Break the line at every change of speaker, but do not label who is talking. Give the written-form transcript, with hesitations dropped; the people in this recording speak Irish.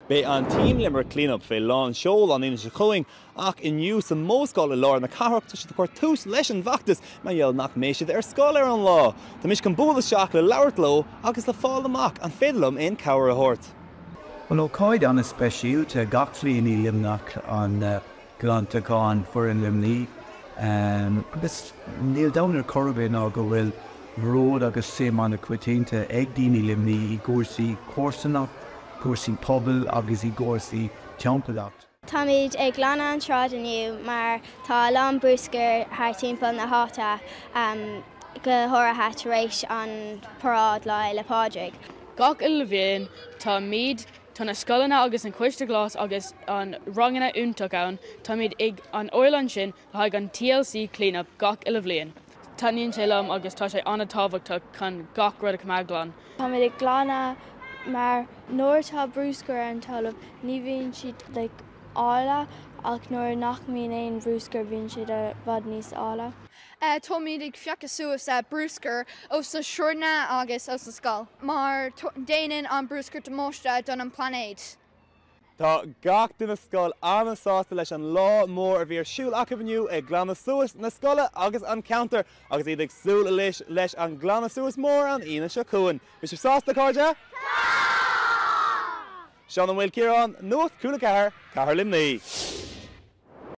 Beidh an Team Limerick Clean Up fé lán seol an Aoine seo chugainn ach inniu sa Mhodhscoil i lár na cathrach tá siad ag cur tús leis an bhfeachtas mar gheall nach mbeidh siad ar scoil ar an lá. Tá mise chun bualadh isteach le labhairt leo agus le fáil amach an féidir liom aon cabhair a thabhairt.
Bhuel, ócáid an-speisialta gach bhliain í Luimneach an glantachán foireann Luimní agus níl dabht ar chor ar bith ná go bhfuil bród agus suim an-choitianta ag daoine Luimní i gcúrsaí comharsanacht, cúrsaí pobail agus i gcúrsaí timpeallacht.
Táimid ag glanadh an tsráid inniu mar tá a lán brúscair thar timpeall na háite, go háirithe tar éis an paráid Lá Fhéile Pádraig.
Gach uile bhliain táimid, tá na scoileanna agus an Coiste Glas agus an ranganna iontach ann, táimid ag an oil ansin le haghaidh an TLC Clean Up gach uile bhliain. Taitníonn sé liom agus tá sé an-tábhachtach chun gach rud a choimeád glan.
Táimid ag glanadh mar nuair atá brúscar ar an talamh ní bhíonn siad like áille ach nuair nach mbíonn aon bhrúscar bíonn siad i bhfad níos áille.
Táimid ag piocadh suas brúscar ós na sráideanna agus ós na scoil mar déanann an brúscar damáiste don an plainéad.
Tá gach duine sa scoil an-sásta leis an lá mór a bhí ar siúl acu inniu ag glanadh suas na scoile agus an ceantar agus iad ag súil anois leis an glanadh suas mór an Aoine seo chugainn. Bhí sibh sásta, a chairde? Tá! Seán Ó Maoilchiaráin, Nuacht Cúla 4, Cathair Luimnigh.